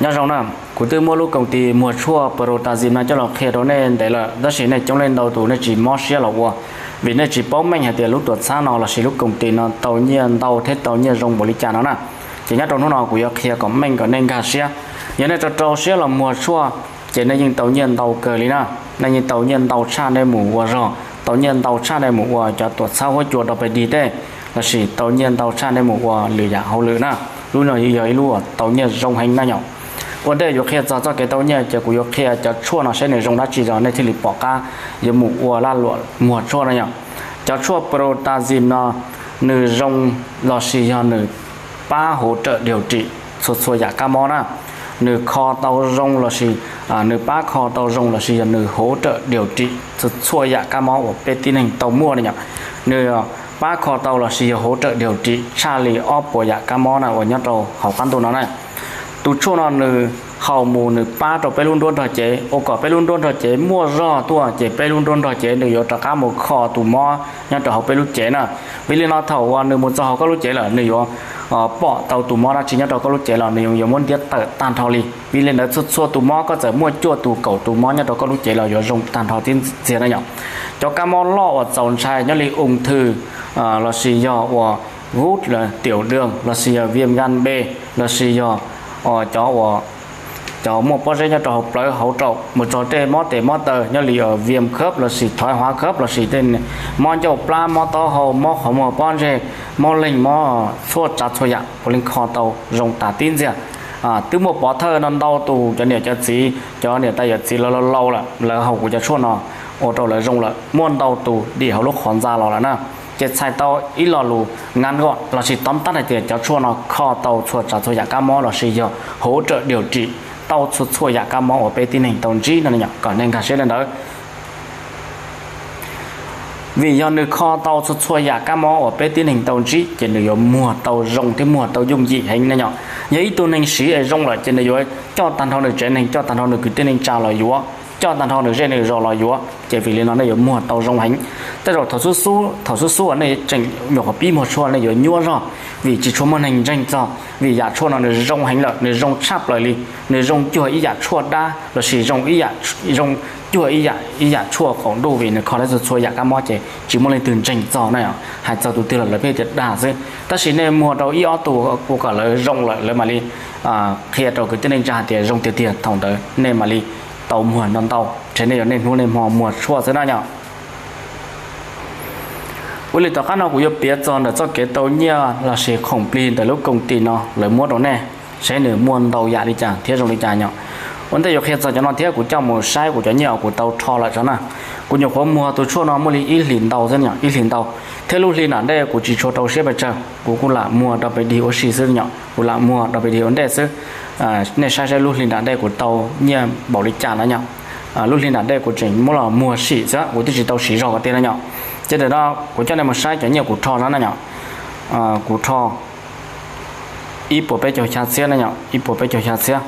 Nyob zoo na, kuv twb muab lub koom tis muag tshuaj Protandim no coj los qhia rau nej ntev lawm, tab sis nej coob leej ntau tus nej tsis mob siab los ua, vim nej tsis paub meej hais tias lub tuam txhab no lossis lub koom tis no tau nyiaj ntau thiab tau nyiaj zoo npaum li cas no na. Ces nyob rau hnub no kuv yuav qhia kom meej kom nej nkag siab. Yog nej rau rau siab los muag tshuaj, ces nej yeej tau nyiaj ntau kawg li na. Nej yeej tau nyiaj ntau tshaj nej mus ua zog, tau nyiaj ntau tshaj nej mus ua cov tuam txhab huab cua rau pes dig tej, lossis tau nyiaj ntau tshaj nej mus ua lwm yam hauj lwm na. Lub no yog ib lub uas tau nyiaj zoo heev na yom. Ua ntej yuav qhia txog txoj kev tau nyiaj ces kuv yuav qhia cov tshuaj no saib nws zoo dab tsi los nej thiaj li pom qab yuav mus ua laj luam muag tshuaj na yom. Cov tshuaj Protandim no nws zoo lossis yog nws pab hauv rawm diaus ris txhua txhua yam kab mob na. Nws kho tau zoo lossis nws pab kho tau zoo lossis yog nws hauv rawm diaus ris txhua txhua yam kab mob uas peb tib neeg tau muaj na yom. Nws pab kho tau lossis yog hauv rawm diaus ris tshaj li ob puas yam kab mob na uas nyob rau hauv qab ntuj no na. Tus tshuaj no nws haus mus nws pab rau peb lub nruab nrog cev, ua kom peb lub nruab nrog cev muaj zog tuaj, ces peb lub nruab nrog cev nws yuav rov qab mus kho tus mob nyob rau hauv peb lub cev na. Vim li no thaum uas nws mus txog hauv koj lub cev lawm nws yuav pom tau tus mob dab tsi nyob rau koj lub cev los nws yuav muab ntiab tawm tag nrho li. Vim li ntawd txhua txhua tus mob koj txawm muaj cuaj tus kaum tus mob nyob rau koj lub cev los yuav zoo tag nrho tib ntxiag na yom. Cov kab mob loj uas txaus ntshai nyob li ung thw lossis yog uas gub tiam dwg lossis yog viêm gan B lossis yog cov uas cov muaj pob zeb nyob rau hauv plawv hauv raum mus txog tej mob tes mob taw nyob li viêm khớp lossis thoái hóa khớp lossis tej mob ncauj plab, mob taub hau, mob qhov muag pob ntseg, mob leeg, mob txhua tsav txhua yam puav leej kho tau zoo tas tib ntxiag. Twb muaj pov thawj no ntau tus cov niam cov txiv, cov niam tais yawm txiv lawv laus laus lawm lawv haus kuv cov tshuaj no ua rau lawv zoo lawm, muaj ntau tus dim hauv lub qhov ntxa los lawm na. Ces txhais tau ib lo lus ngắn gọn lossis tóm tắt hais tias cov tshuaj no kho tau txhua tsav txhua yam kab mob lossis yog hỗ trợ điều trị tau txhua txhua yam kab mob uas peb tib neeg tau ntsib no yom, kom nej nkag siab li ntawd. Vim yog nws kho tau txhua txhua yam kab mob uas peb tib neeg tau ntsib ces nws yuav muag tau zoo thiab muag tau yooj yim heev ne yom. Yog ib tug neeg siv es zoo lawm ces nws yuav coj tag nrho nws tsev neeg, coj tag nrho nws kwv tij neej tsa los yuav, coj tag nrho nws zej nws zos los yuav. Ces vim li no nej yuav muag tau zoo heev. Tej zaum thaum xub xub uas nej tseem nyuam qhuav pib muag tshuaj nej yuav nyuaj zog, vim tsis tshua muaj neeg ntseeg txog, vim yam tshuaj no nws zoo heev lawm, nws zoo tshaj plaws li, nws zoo cuag ib yam tshuaj dab lossis zoo ib yam, zoo cuag ib yam, ib yam tshuaj qaum ntuj, vim nws kho tau txhua txhua yam kab mob ces tsis muaj leej twg ntseeg txog na. Hais txog tus twg los lawv pheej tias dag xwb, tab sis nej muag rau ib ob tug ua kom lawv zoo lawm lawv mam li qhia rau kwv tij neej tsa hais tias zoo tiag tiag, thaum ntawd nej mam li tau muag ntau ntau, ces nej yuav niaj hnub niaj hmo muag tshuaj xwb na yom. Ua li tom qab no kuv yuav piav txog ntawm txoj kev tau nyiaj lossis khoom plig ntawm lub koom tis no lawv muab rau nej, saib nws muaj ntau yam li cas thiab zoo li cas yom. Ua ntej yuav qhia txog cov no thiab kuv coj mus saib kuv cov nyiaj uas kuv tau rho lawm tso na. Kuv nyuam qhuav muag tus tshuaj no muaj li ib hlis ntau xwb yom, ib hlis ntau, thiab lub hli nram ntej kuv tsis tshua rau siab pes tsawg, kuv kuj lam muag rau pes dig ua si xwb yom, kuv lam muag rau pes dig ua ntej xwb. Nej saib saib lub hli nram ntej kuv tau nyiaj npaum li cas na yom. Lub hli nram ntej kuv tseem muab los muag sim xwb, kuv twb tsis tau siv zog ko tiag na yom. Ces ntawm no kuv coj nej mus saib cov nyiaj kuv rho no na yom. Kuv rho ib puas peb caug xya txhiab na yom, ib puas peb caug xya txhiab,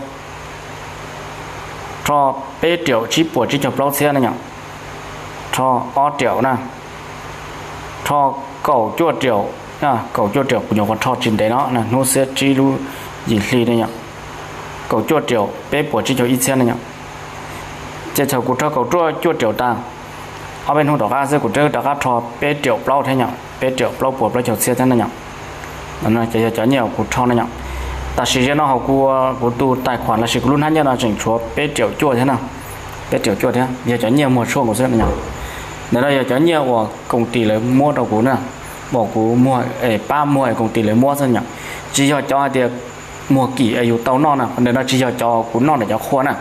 rho peb riaum tsib puas tsib caug plaub txhiab na yom, rho ob riaum na, rho kaum cuaj riaum, kaum cuaj riaum kuv nyuam qhuav rho tsis ntev no, hnub xiab tsib lub yim hli na yom, kaum cuaj riaum peb puas tsib caug ib txhiab na yom. Ces thaum kuv rho kaum cuaj riaum tas, ob peb hnub tom qab xwb kuv rov qab rho peb riaum plaub thiab yom, peb riaum plaub puas plaub caug txhiab thiab na yom. Ces yog cov nyiaj uas kuv rho na yom. Tam sim ziag no hauv kuv, kuv tus tais khuam lossis kuv lub hnab nyiaj no tseem tshuav peb riaum cuaj thiab na, peb riaum cuaj thiab yog cov nyiaj muag tshuaj nkaus xwb na yom. Ntawm no yog cov nyiaj uas koom tis lawv muab rau kuv na, uas kuv muag, pab muag es koom tis lawv muab xwb yom. Tsis yog cov hais tias muag kim es yus tau noj na, ntawm no tsis yog cov kuv noj ntawm cov qhua na,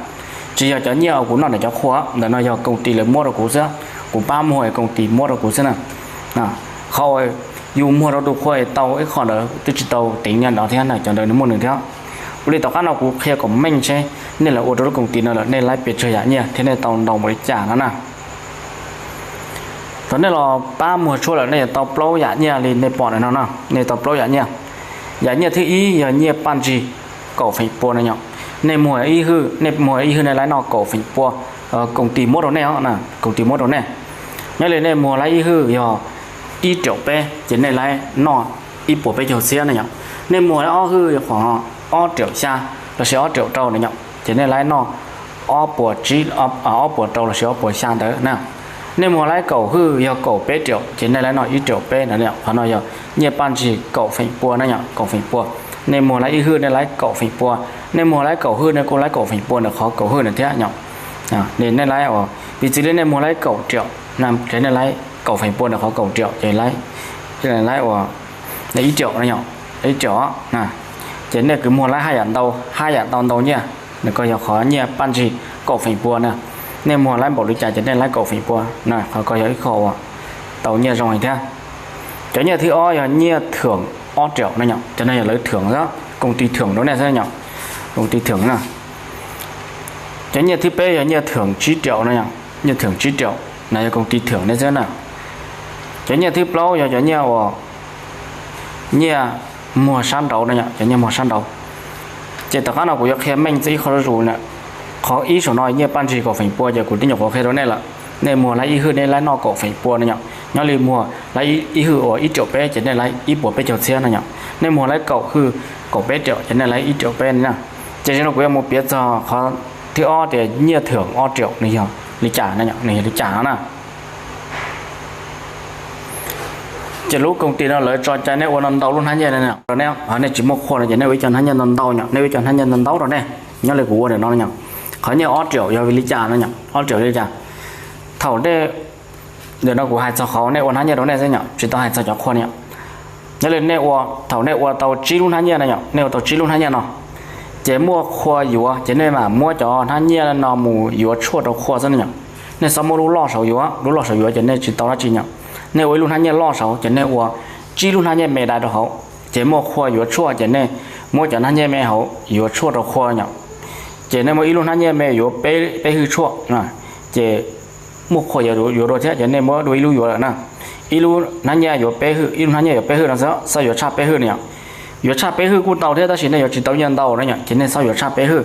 tsis yog cov nyiaj uas kuv noj ntawm cov qhua, ntawm no yog koom tis lawv muab rau kuv xwb, kuv pab muag es koom tis muab rau kuv xwb na. Qhov uas yus muag rau tus qhua es tau ib qho ntawd twb tsis tau teev nyiaj ntawd thiab na, cov ntawd nws muaj nws thiab. Ua li tom qab no kuv qhia kom meej seb nej los ua rau lub koom tis no lawm nej laib pes tsawg yam nyiaj thiab nej tau ntau npaum li cas no na. Thaum nej los pab muag tshuaj lawm nej yuav tau plaub yam nyiaj li nej pom ntawm no na, nej tau plaub yam nyiaj. Yam nyiaj thib ib yog nyiaj paj ntsig kaum feem pua no yom. Nej muag ib hwj, nej muag ib hwj nej laib noj kaum feem pua, koom tis muab rau nej os, koom tis muab rau nej. Nyob li nej muag laib ib hwj yog ib riaum peb ces nej laib noj ib puas peb caug txhiab na yom. Nej muag laib ob hwj yog khuam ob riaum xya, lossis ob riaum rau na yom, ces nej laib noj ob puas tsib, ob puas rau lossis ob puas xya ntawd na. Nej muag laib kaum hwj yog kaum peb riaum ces nej laib noj ib riaum peb ntawd na. Qhov no yog nyiaj paj ntsig kaum feem pua na yom, kaum feem pua. Nej muag laib ib hwj nej laib kaum feem pua, nej muag laib kaum hwj nej kuj laib kaum feem pua ntawm qhov kaum hwj ntawd thiab yom. Nej laib ua, piv txwv li nej muag laib kaum riaum, ces nej laib kaum feem pua ntawm qhov kaum riaum ces laib ua ib riaum na yom, ib riaum. Ces nej kuj muag laib haj yam ntau, haj yam tau ntau nyiaj, nws ko yog qhov nyiaj paj ntsig kaum feem pua na. Nej muag laib npaum li cas ces nej laib kaum feem pua na, qhov ko yog ib qho uas tau nyiaj zoo heev thiab. Cov nyiaj thib ob yog nyiaj thưởng ob riaum na yom, cov no yog lawv thưởng xwb, công ty thưởng rau nej xwb yom, công ty thưởng na. Cov nyiaj thib peb yog nyiaj thưởng tsib riaum na yom, nyiaj thưởng tsib riaum na yog công ty thưởng nej xwb na. Cov nyiaj thib plaub yog cov nyiaj uas nyiaj muag sab nraud na yom, cov nyiaj muag sab nraud. Ces tom qab no kuv yuav qhia meej txog ib qho zuj zus na. Qhov ib saum no nyiaj paj ntsig kaum feem pua ces kuv twb nyuam qhuav qhia rau nej lawm. Nej muag laib ib hwj nej laib noj kaum feem pua na yom, nyob li muag laib ib hwj uas ib riaum peb ces nej laib ib puas peb caug txhiab na yom. Nej muag laib kaum hwj, kaum peb riaum ces nej laib ib riaum peb na. Ces zaum no kuv yuav mus piav txog qhov thib ob tias nyiaj thưởng ob riaum nws yog li cas na yom, nws yog li cas no na. Ces lub công ty no lawv tso cai nej ua ntau ntau lub hnab nyiaj na, nej ho nej tsis muaj qhua no ces nej ua ib co hnab nyiaj ntau ntau yom, nej ua ib co hnab nyiaj ntau ntau rau nej. Nyob li kuv ua ntawm no yom, qhov nyiaj ob riaum yog vim li cas no yom, ob riaum li cas. Thaum nej, ntawm no kuv hais txog qhov nej ua hnab nyiaj rau nej xwb yom, tsis tau hais txog cov qhua no yom. Nyob li nej ua, thaum nej ua tau tsib lub hnab nyiaj no yom, nej ua tau tsib lub hnab nyiaj no, ces muaj qhua yuav ces nej mam muab cov hnab nyiaj no mus yuav tshuaj rau qhua xwb no yom. Nej txhob muab lub loj saud yuav, lub loj saud yuav ces nej tsis tau dab tsi yom. Nej ua ib lub hnab nyiaj loj saud ces nej ua tsib lub hnab nyiaj me dai rau hauv, ces muaj qhua yuav tshuaj ces nej muab cov hnab nyiaj me hauv yuav tshuaj rau qhua yom. Ces nej muaj ib lub hnab nyiaj me yuav peb hwj tshuaj, ces muaj qhua yuav dua thiab ces nej muab dua ib lub yuav lawm na. Ib lub hnab nyiaj yuav peb hwj, ib lub hnab nyiaj yuav peb hwj no xwb, xav yuav tshaj peb hwj no yom. Yuav tshaj peb hwj kuj tau thiab tab sis nej yuav tsis tau nyiaj ntau na yom, ces nej txhob yuav tshaj peb hwj.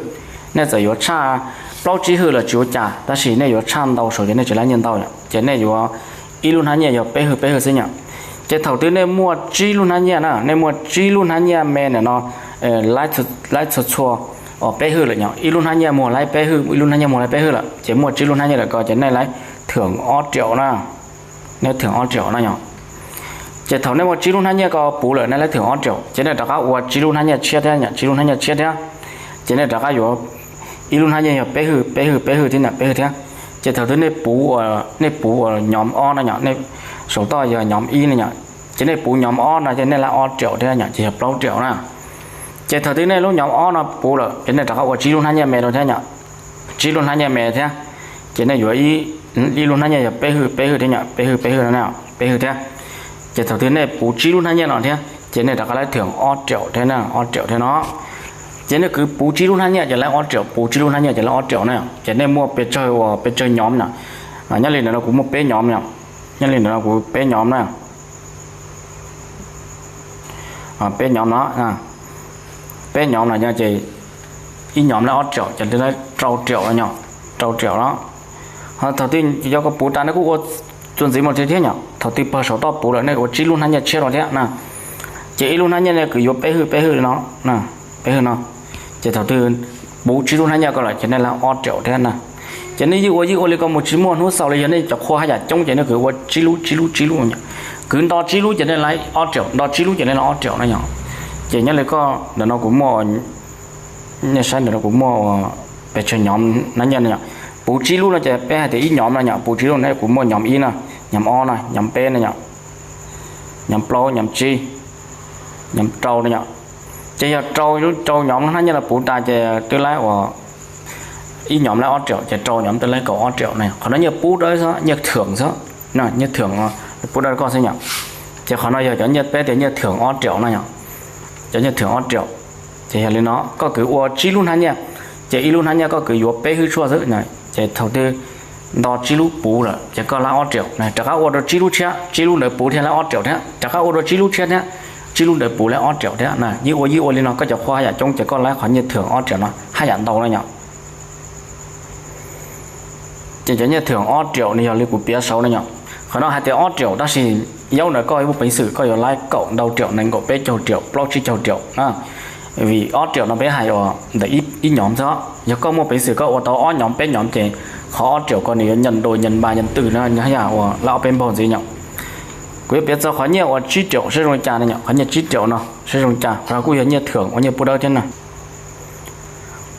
Nej txawm yuav tshaj plaub tsib hwj los tsis ua cas, tab sis nej yuav tshaj ntau saud ces nej tsis laib nyiaj ntau yom, ces nej yuav ib lub hnab nyiaj yog peb hwj peb hwj xwb yom. Ces thaum twg nej muaj tsib lub hnab nyiaj na, nej muaj tsib lub hnab nyiaj me ntawm no, laib txhua txhua uas peb hwj lawm yom, ib lub hnab nyiaj muag laib peb hwj, ib lub hnab nyiaj muag laib peb hwj lawm, ces muaj tsib lub hnab nyiaj lawm ko ces nej laib thưởng ob riaum na, nej thưởng ob riaum no yom. Ces thaum nej muaj tsib lub hnab nyiaj ko puv lawm nej laib thưởng ob riaum ces nej rov qab ua tsib lub hnab nyiaj tshiab thiab yom, tsib lub hnab nyiaj tshiab thiab. Ces nej rov qab yuav ib lub hnab nyiaj yog peb hwj peb hwj peb hwj thiab yom, peb hwj thiab. Ces thaum twg nej puv, nej puv uas nhóm ob no yom, saum toj yog nhóm ib no yom, ces nej puv nhóm ob no ces nej laib ob riaum thiab yom, ces yog plaub riaum na. Ces thaum twg nej lub nhóm ob no puv lawm ces nej rov qab ua tsib lub hnab nyiaj me rau thiab yom, tsib lub hnab nyiaj me thiab. Ces nej yuav ib lub hnab nyiaj yog peb hwj peb hwj thiab yom, peb hwj peb hwj no, peb hwj thiab. Ces thaum twg nej puv tsib lub hnab nyiaj no thiab ces nej rov qab laib thưởng ob riaum thiab na, ob riaum thiab no. Ces nej kwv puv tsib lub hnab nyiaj ces laib ob riaum, puv tsib lub hnab nyiaj ces laib ob riaum na. Ces nej muaj pes tsawg uas pes tsawg nhóm na, nyob li ntawm no kuv muaj peb nhóm no, nyob li ntawm no kuv peb nhóm na, peb nhóm no, peb nhóm no ces ib nhóm laib ob riaum ces laib rau riaum no yom, rau riaum no. Ho thaum twg yog koj puv tas nej kuj ua txuas ntxiv mus thiab thiab yom, thaum twg pawg saum toj puv lawm nej ua tsib lub hnab nyiaj tshiab rau thiab na. Ces ib lub hnab nyiaj nej kwv yuav peb hwj peb hwj no, peb hwj no. Ces thaum twg puv tsib lub hnab nyiaj ko lawm ces nej laib ob riaum thiab na. Ces nej yeej ua yeej ua li ko mus tsis muaj hnub xaus li, yog nej cov qhua haj yam coob ces nej kwv ua tsib lub tsib lub tsib lub, kwv nto tsib lub ces nej laib ob riaum, nto tsib lub ces nej laib ob riaum no yom. Ces nyob li koj ntawm no kuv muaj, nej saib ntawm no kuv muaj pes tsawg nhóm hnab nyiaj no yom. Puv tsib lub no ces peb hais tias ib nhóm no yom, puv tsib lub no kuv muaj nhóm ib no, nhóm ob no, nhóm peb no yom, nhóm plaub, nhóm tsib, nhóm rau no yom. Ces yog rau, rau nhóm hnab nyiaj no puv tas ces twb laib uas ib nhóm laib ob riaum ces rau nhóm twb laib kaum ob riaum na. Qhov no nyiaj pub rau xwb, nyiaj thưởng xwb, nyiaj thưởng pub rau koj xwb yom. Ces qhov no yog cov nyiaj peb tias nyiaj thưởng ob riaum no yom, cov nyiaj thưởng ob riaum. Ces yog li no koj kwv ua tsib lub hnab nyiaj, ces ib lub hnab nyiaj koj kwv yuav peb hwj tshuaj xwb, ces thaum twg nto tsib lub puv lawm ces koj laib ob riaum, rov qab ua rau tsib lub tshiab, tsib lub ntawd puv thiaj laib ob riaum thiab, rov qab ua rau tsib lub tshiab thiab, tsib lub ntawd puv laib ob riaum thiab. Yeej ua yeej ua li no koj cov qhua haj yam coob ces koj laib qhov nyiaj thưởng ob riaum no haj yam ntau no yom. Ces cov nyiaj thưởng ob riaum nws yog li kuv piav saud no yom. Qhov no hais tias ob riaum tab sis yaub ntawd koj muaj peev xwm koj yuav laib kaum ntau riaum, nees nkaum peb caug riaum, plaub tsib caug riaum na. Vim ob triệu no peb hais uas ntawm ib nyom xwb. Yog koj muaj peev xwm koj ua tau ob nyom peb nyom ces qhov ob triệu ko nws yuav nyees đùi nyees bài nyees từ no yog uas lawv ob peb npaug ntxiv yom. Kuv yuav piav txog qhov nyiaj uas tsib triệu saib zoo li cas no yom, qhov nyiaj tsib triệu no saib zoo li cas, qhov no kuj yog nyiaj thưởng uas nyiaj pub dawb thiab na.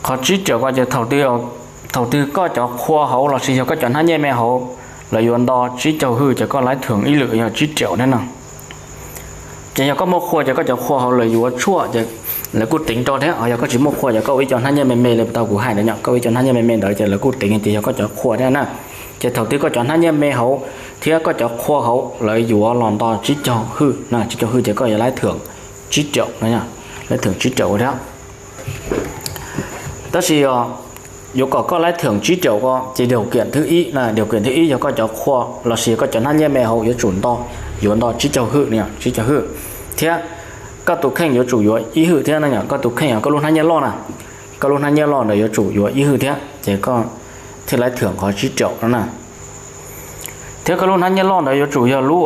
Qhov tsib triệu ko ces thaum twg koj cov qhua hauv lossis yog koj cov hnab nyiaj me hauv lawv yuav nto tsib caug hwj ces koj laiv thưởng ib lwm yog tsib triệu thiab no. Ces yog koj muaj qhua ces koj cov qhua hauv lawv yuav tshuaj ces lawv kuj teev rau thiab. Yog koj tsis muaj qhua ces koj ua ib co hnab nyiaj me me li tau kuv hais ntawd yom, koj ua ib co hnab nyiaj me me ntawd ces lawv kuj teev ces yog koj cov qhua thiab na. Ces thaum twg koj cov hnab nyiaj me hauv thiab koj cov qhua hauv lawv yuav los nto tsib caug hwj na, tsib caug hwj ces koj yuav laiv thưởng tsib triệu no, laiv thưởng tsib triệu thiab. Tab sis yuav kom koj laiv thưởng tsib triệu ko ces điều kiện thứ ib, điều kiện thứ ib yog koj cov qhua lossis koj cov hnab nyiaj me hauv yuav tsum nto, yuav nto tsib caug hwj no, tsib caug hwj thiab koj tus kheej yuav tsum yuav ib hwj thiab no yom, koj tus kheej koj lub hnab nyiaj loj na, koj lub hnab nyiaj loj ntawd yuav tsum yuav ib hwj thiab ces koj thiaj laiv thưởng qhov tsib triệu no na. Thiab koj lub hnab nyiaj loj ntawd yuav tsum yog lub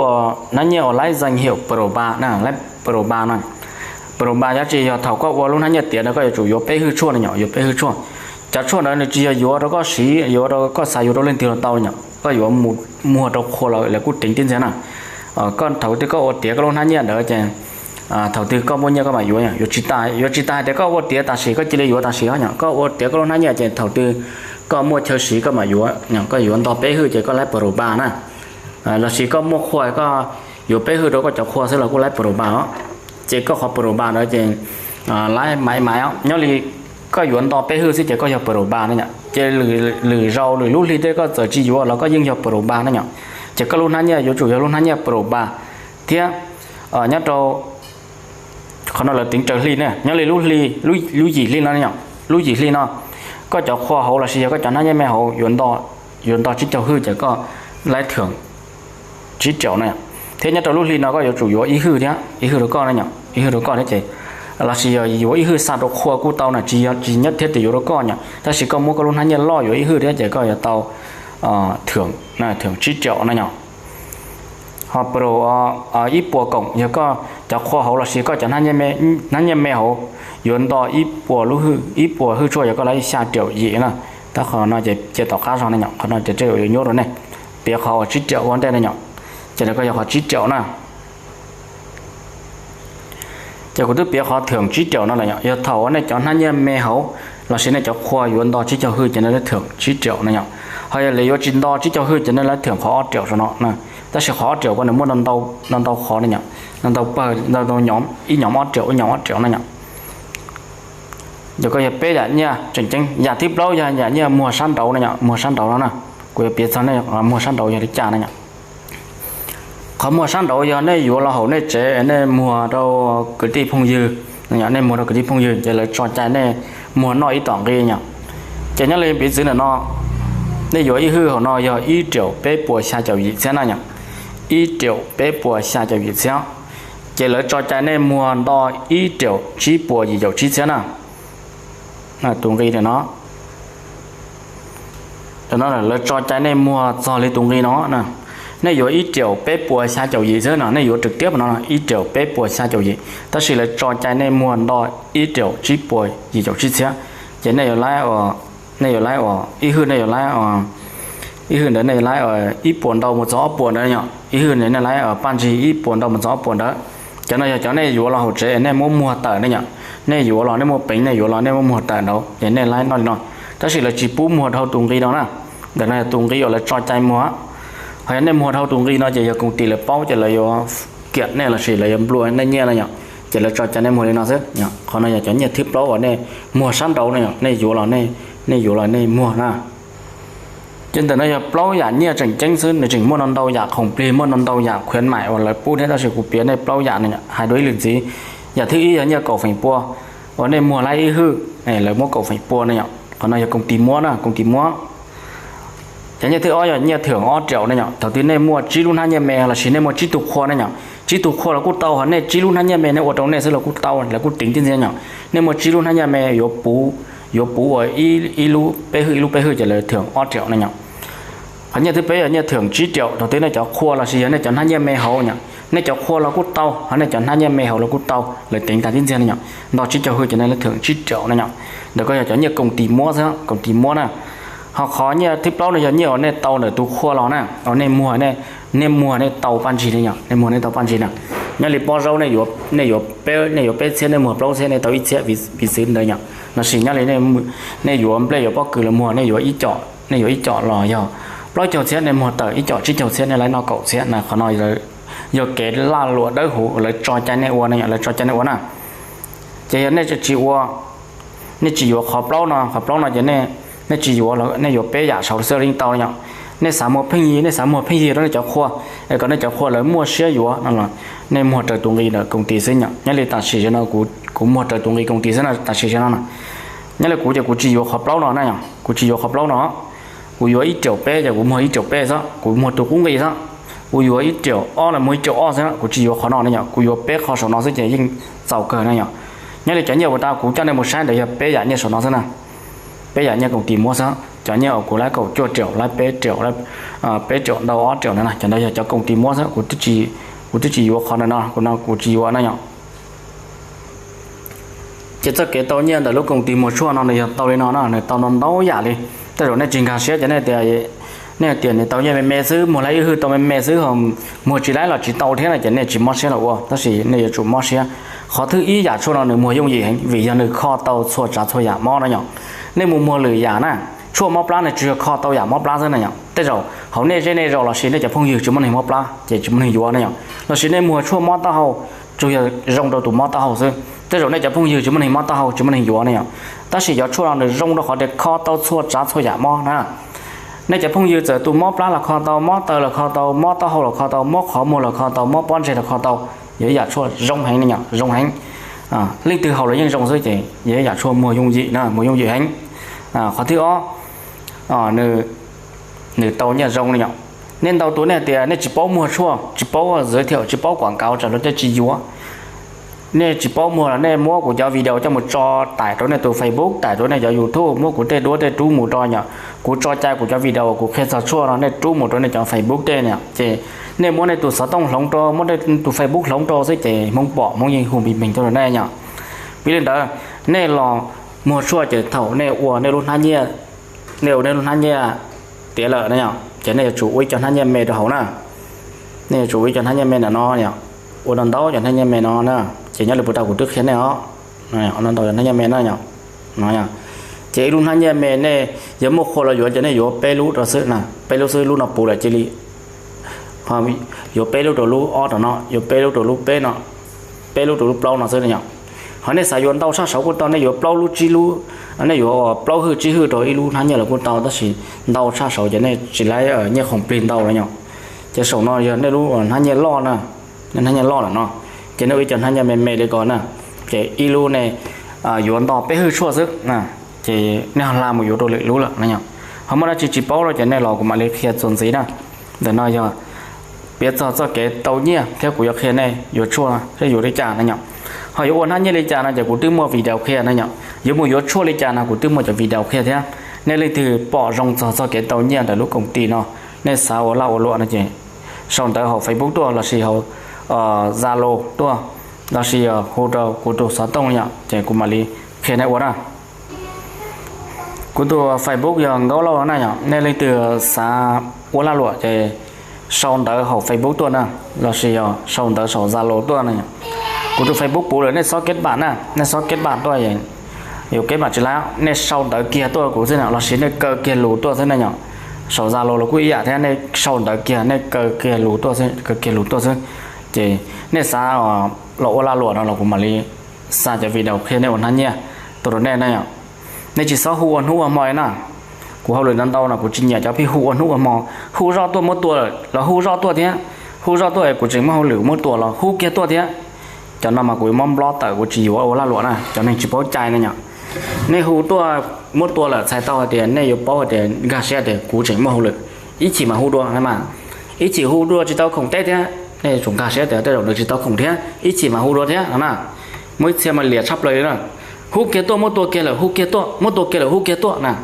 hnab nyiaj uas laiv danh hiệu Pro ba na, laiv Pro ba no. Pro ba yog tsis yog thaum koj ua lub hnab nyiaj tiav ntawd koj yuav tsum yuav peb hwj tshuaj no yom, yuav peb hwj tshuaj. Cov tshuaj ntawd nws tsis yog yuav rau koj siv, yuav rau koj xav yuav rau leej twg los tau yom, koj yuav muag rau qhua lawv, lawv kuj teev tib ntxiag na. Koj thaum twg koj ua tiav koj lub hnab nyiaj ntawd ces thaum twg koj muaj nyiaj koj mam yuav, yuav tsis tas, yuav tsis tas hais tias koj ua tiav tam sim koj cia li yuav tam sim os yom, koj ua tiav koj lub hnab nyiaj ces thaum twg koj muaj chaw siv koj mam yuav, koj yuav nto peb hwj ces koj laiv Pro ba na. Lossis koj muaj qhua koj yuav peb hwj rau koj cov qhua xwb los kuj laiv Pro ba os. Ces koj qhov Pro ba ntawd ces laiv maiv maiv os, nyob li koj yuav nto peb hwj xwb ces koj yog Pro ba no yom. Ces lwm zaus lwm lub hli tej koj txawm tsis yuav los koj yeej yog Pro ba no yom. Ces koj lub hnab nyiaj yuav tsum yog lub hnab nyiaj Pro ba thiab nyob rau qhov no lawv teev raws hli na, nyob li lub hli, lub yim hli no yom, lub yim hli no koj cov qhua hauv lossis yog koj cov hnab nyiaj me hauv yuav nto tsib caug hwj ces koj laiv thưởng tsib triệu no, thiab nyob rau lub hli no koj yuav tsum yuav ib hwj thiab, ib hwj rau koj no yom, ib hwj rau koj thiab ces lossis yog yuav ib hwj xa rau qhua kuj tau na, tsis yog tsis nhất thiết tias yuav rau koj yom, tab sis koj muab koj lub hnab nyiaj loj yuav ib hwj thiab ces koj yuav tau thưởng, thưởng tsib triệu no yom. Ho Pro ib puas cộng yog koj cov qhua hauv lossis koj cov hnab nyiaj me hauv yuav nto ib puas lub hwj, ib puas hwj tshuaj yog koj laiv xya triệu yim na. Tab qhov no ces cia tom qab zog ne yom, qhov no ces yuav nyuaj rau nej. Piav qhov uas tsib triệu ua ntej ne yom, ces lawv koj yog qhov tsib triệu na. Ces kuv twb piav qhov thưởng tsib triệu no lawm yom, yog thaum uas nej cov hnab nyiaj me hauv lossis nej cov qhua yuav nto tsib caug hwj ces nej laiv thưởng tsib triệu no yom. Ho yog lawv yuav tsis nto tsib caug hwj ces nej laiv thưởng qhov ob triệu rau no na. Tab sis qhov ob triệu ko nws muaj ntau ntau qhov ne yom, ntau ntau pawg, ntau ntau nyom, ib nyom ob triệu, ib nyom ob triệu no yom. Yog koj yog peb yam nyiaj tseem ceeb, yam thib plaub yog yam nyiaj muag sab nraud no yom, muag sab nraud no na. Kuv yuav piav txog nej muag sab nraud yog li cas no yom. Qhov muag sab nraud yog nej yuav los hauv nej tsev, nej muag rau kwv tij phooj ywg, nej muag rau kwv tij phooj ywg ces lawv tso cai nej muag noj ib tom nqi yom. Ces nyob li piv txwv ntawm no, nej yuav ib hwj hauv no yog ib triệu peb puas xya caum yim txhiab na yom, ib triệu peb puas xya caum yim txhiab. Ces lawv tso cai nej muag nto ib triệu tsib puas yim caum tsib txhiab na. Tus nqi no, lawv tso cai nej muag txog li tus nqi no, nej yuav ib triệu peb puas xya caum yim xwb no, nej yuav trực tiếp no ib triệu peb puas xya caum yim, tab sis lawv tso cai nej muag nto ib triệu tsib puas yim caum tsib txhiab. Ces nej yuav laiv, nej yuav laiv ua ib hwj, nej yuav laiv ib hwj ntawd nej yuav laiv ib puas ntau mus txog ob puas ntawd yom, ib hwj ntawd nej laiv paj ntsig ib puas ntau mus txog ob puas ntawd. Cov no yog cov nej yuav los hauv tsev nej muab muag tawm ne yom, nej yuav los nej muaj peev nej yuav los nej muab muag tawm nraud ces nej laiv noj li no, tab sis lawv tsis pub muag dhau tus nqi no na. Ntawm no yog tus nqi uas lawv tso cai muag. Ho yog nej muag dhau tus nqi no ces yog công ty lawv paub ces lawv yuav kiam nej lossis lawv yuav nplua nej nyiaj no yom, ces lawv tso cai nej muag li no xwb. Qhov no yog cov nyiaj thib plaub uas nej muag sab nraud no yom, nej yuav los, nej yuav los nej muag na. Ces ntawm no yog plaub yam nyiaj tseem ceeb xwb, nws tseem muaj no ntau yam khoom plig, muaj no ntau yam khuyến mại uas lawv pub thiab, tab sis kuv piav nej plaub yam no hais dua ib lwm ntxiv. Yam thib ib yog nyiaj kaum feem pua, uas nej muag laiv ib hwj, lawv muab kaum feem pua no yom. Qhov no yog công ty muab na, công ty muab. Ces nyiaj thib ob yog nyiaj thưởng ob triệu no yom, thaum twg nej muaj tsib lub hnab nyiaj me lossis nej muaj tsib tug qhua no yom, tsib tug qhua los kuj tau, ho nej tsib lub hnab nyiaj me nej ua rau nej xwb los kuj tau, lawv kuj teev tib ntxiag yom. Nej muaj tsib lub hnab nyiaj me yuav puv, yuav puv ua ib lub peb hwj, ib lub peb hwj ces lawv thưởng ob triệu no yom. Qhov nyiaj thib peb yog nyiaj thưởng tsib triệu, thaum twg nej cov qhua lossis yog nej cov hnab nyiaj me hauv yom, Nej cov qhua los kuj tau, ho nej cov hnab nyiaj me hauv los kuj tau, lawv teev tag tib ntxiag ne yom. Ntau tsib caug hwj ces nej lawv thwm tsib triệu ne yom. Ntawm ko yog cov nyiaj koom tis muab xwb, koom tis muab na. Ho qhov nyiaj thib plaub no yog nyiaj uas nej tau ntawm tus qhua los na, uas nej muag, nej muag nej tau paj ntsig ne yom, nej muag nej tau paj ntsig na. Nyob li pob zaub nej yuav, nej yuav peb txhiab, nej muag plaub txhiab nej tau ib txhiab piv xwv ntawd yom. Los sis nyob li nej yuav nplej yuav pob kws los muag, nej yuav ib com, nej yuav ib com los yog plaub caug txhiab, nej muag tawm ib com tsib caug txhiab nej lawv noj kaum txhiab na. Qhov no yog kev laj luam dawb huv lawv tso cai nej ua na yom, lawv tso cai nej ua na. Ces yog nej tsis ua, nej tsis yuav qhov plaub no, qhov plaub no ces nej tsis yuav, nej yuav peb yam saud xwb yeej tau yom. Nej xav muag pheej yig, nej xav muag pheej yig rau nej cov qhua, es kom nej cov qhua lawv muaj siab yuav no los nej muag raws tus nqi ntawm koom tis xwb yom. Nyob li tam sim no kuv muag raws tus nqi koom tis xwb no tam sim no. Nyob li kuv ces kuv tsis yuav qhov plaub no na yom, kuv tsis yuav qhov plaub no. Kuv yuav ib triệu peb ces kuv muag ib triệu peb xwb, kuv muag tus qub nqi xwb. Kuv yuav ib triệu ob los muag ib triệu ob xwb, kuv tsis yuav qhov no ne yom, kuv yuav peb qho saum no xwb ces yeej txaus kawg ne yom. Nyob li cov nyiaj uas tau kuv coj nej mus saib ntawd yog peb yam nyiaj saum no xwb na. Peb yam nyiaj koom tis muab xwb, cov nyiaj uas kuv lab kaum cuaj triệu, lab peb triệu, peb triệu ntau ob triệu na, cov ntawd yog cov koom tis muab xwb, kuv twb tsis yuav qhov ntawm no, kuv no kuv tsis yuav na yom. Ces txoj kev tau nyiaj ntawm lub koom tis muag tshuaj no nws yog tau li no na, nws tau ntau ntau yam li. Tej zaum nej tsis nkag siab ces nej tias, nej tias nws tau nyiaj me me xwb, muag lab ib hwj tau me me xwb, muag tsis lab los tsis tau thiab no ces nej tsis mob siab los ua, tab sis nej yuav tsum mob siab. Qhov thwj ib yam tshuaj no nws muag yooj yim heev vim yog nws kho tau txhua tsav txhua yam mob na yom. Nej mus muag lwm yam na, tshuaj mob plab nws tsis yog kho tau yam mob plab xwb na yom. Tej zaum hauv nej zej nej zos los sis nej cov phooj ywg tsis muaj neeg mob plab ces tsis muaj neeg yuav na yom. Los sis nej muag tshuaj mob taub hau, tsuas yog zoo rau tus mob taub hau xwb. Tej zaum nej cov phooj ywg tsis muaj neeg mob taub hau tsis muaj neeg yuav na yom. Tab sis cov tshuaj no nws zoo rau qhov tias kho tau txhua tsav txhua yam mob na. Nej cov phooj ywg txawm tus mob plab los kho tau, mob taw los kho tau, mob taub hau los kho tau, mob qhov muag los kho tau, mob pob ntseg los kho tau. Yog ib yam tshuaj zoo heev ne yom, zoo heev. Leej twg haus los yeej zoo xwb ces yog ib yam tshuaj muag yooj yim na, muag yooj yim heev. Qhov thib ob, nws tau nyiaj zoo ne yom. Nej ntau tus nej tias nej tsis paub muag tshuaj, tsis paub giới thiệu, tsis paub quảng cáo tsam luag tej tsis yuav. Nej tsis paub muag los nej muab kuv cov video coj mus tso, tải rau nej tus Facebook, tải rau nej cov YouTube, muab kuv tej duab tej rub mus rau yom. Kuv tso cai kuv cov video kuv qhia txog tshuaj no nej rub mus rau nej cov Facebook tej na yom. Ces nej muab nej tus xov tooj hloov rau, muab nej tus Facebook hloov rau xwb ces Hmoob pom Hmoob yeej hu npis meeg tuaj rau nej yom. Piv li ntawd, nej los muag tshuaj ces thaum nej ua nej lub hnab nyiaj, nej ua nej lub hnab nyiaj tiav lawm na yom, ces nej yuav tsum ua ib co hnab nyiaj me rau hauv na. Nej yuav tsum ua ib co hnab nyiaj me ntawm no yom, ua ntau ntau cov hnab nyiaj me no na. Ces nyob li puag ta kuv twb qhia nej os, ua ntau ntau cov hnab nyiaj me na yom. Ces ib lub hnab nyiaj me nej yuav muaj qhua los yuav ces nej yuav peb lub rau xwb na, peb lub xwb, lub no puv lawm cia li yuav peb lub rau lub ob rau no, yuav peb lub rau lub peb no, peb lub rau lub plaub no xwb na yom. Ho nej xav yuav ntau tshaj saud kuj tau, nej yuav plaub lub tsib lub, nej yuav plaub hwj tsib hwj rau ib lub hnab nyiaj los kuj tau, tab sis ntau tshaj saud ces nej tsis laib nyiaj khoom plig ntau lawm yom. Ces saum no yog nej lub hnab nyiaj loj na, nej hnab nyiaj loj lawm no, ces nej ua ib co hnab nyiaj me me li ko na, ces ib lub nej yuav nto peb hwj tshuaj xwb na, ces nej ho hla mus yuav rau lwm lub lawm na yom. Ho muaj dab tsi tsis paub los ces nej los kuv mam li qhia txuas ntxiv na. Ntawm no yog piav txog txoj kev tau nyiaj thiab kuv yuav qhia nej yuav tshuaj thiab yuav li cas na yom. Ho yuav ua hnab nyiaj li cas no ces kuv twb muaj video qhia na yom. Yuav mus yuav tshuaj li cas no kuv twb muaj cov video qhia thiab. Nej leej twg pom zoo txog txoj kev tau nyiaj ntawm lub koom tis no, nej xav ua laj ua luam no ces sau ntawv hauv Facebook tuaj los sis hauv Zalo tuaj, los sis hu rau kuv tus xov tooj yom, ces kuv mam li qhia nej ua na. Kuv tus Facebook yog Nkaub Lauj na yom, nej leej twg xav ua laj luam ces sau ntawv hauv Facebook tuaj na, los sis yog sau ntawv saum Zalo tuaj na yom. Kuv tus Facebook puv lawm, nej xob kết bạn na, nej xob kết bạn tuaj, yuav kết bạn tsis laib, nej sau ntawv kiag tuaj kuv xwb na, los sis nej kaw kiag lus tuaj xwb na yom. Saum Zalo los kuj ib yam thiab, nej sau ntawv kiag, nej kaw kiag lus tuaj xwb, kaw kiag lus tuaj xwb. Ces nej xav los ua laj luam no los kuv mam li xa cov video qhia nej ua hnab nyiaj tuaj rau nej na yom. Nej tsis txhob hu ua hnub ua hmo na. Kuv hauj lwm ntau ntau no kuv tsis nyiam cov pheej hu ua hnub ua hmo, hu zoj tuaj muab tua lawm los hu zoj tuaj thiab, hu zoj tuaj es kuv tseem muaj hauj lwm muab tua los hu kiag tuaj thiab. Cov no mas kuv yuav muab block tawm, kuv tsis yuav ua laj luam na, cov neeg tsis paub cai na yom. Nej hu tuaj muab tua lawm txhais tau hais tias nej yuav paub hais tias nkag siab tias kuv tseem muaj hauj lwm, ib chim mas hu dua na mas, ib chim hu dua tsis tau khoom teb thiab, nej yuav tsum nkag siab tias tej zaum nws tsis tau khoom thiab, ib chim mas hu dua thiab no na. Muaj ib txhia mas liam tshaj plaws li na, hu kiag tuaj muab tua kiag lawm, hu kiag tuaj muab tua kiag lawm, hu kiag tuaj na.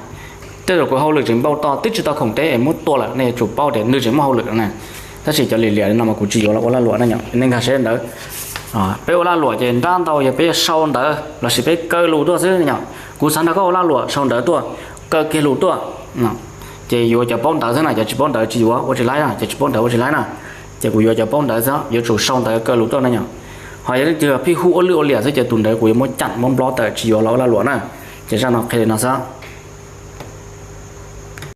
Tej zaum kuv hauj lwm tseem npau taws twb tsis tau khoom teb es muab tua lawm, nej yuav tsum paub tias nws tseem muaj hauj lwm na. Tab sis cov liam liam no mas kuv tsis yuav los ua lag luam na yom. Nej nkag siab ntawd, peb ua lag luam ces nrab ntau yog peb sau ntawv lossis peb kaw lus tuaj xwb yom. Kuv xav nrog koj ua lag luam sau ntawv tuaj, kaw kiag lus tuaj, ces yuav cov paub ntawv xwb na, cov tsis paub ntawv tsis yuav, ua tsis laib na, cov tsis paub ntawv ua tsis laib na. Ces kuv yuav cov paub ntawv xwb, yuav tsum sau ntawv kaw lus tuaj na yom. Ho yog leej twg pib hu ua lwj ua liam xwb ces tus ntawd kuv yuav muab cam muab nplob tawm tsis yuav los ua lag luam na. Ces zaj no qhia li no xwb.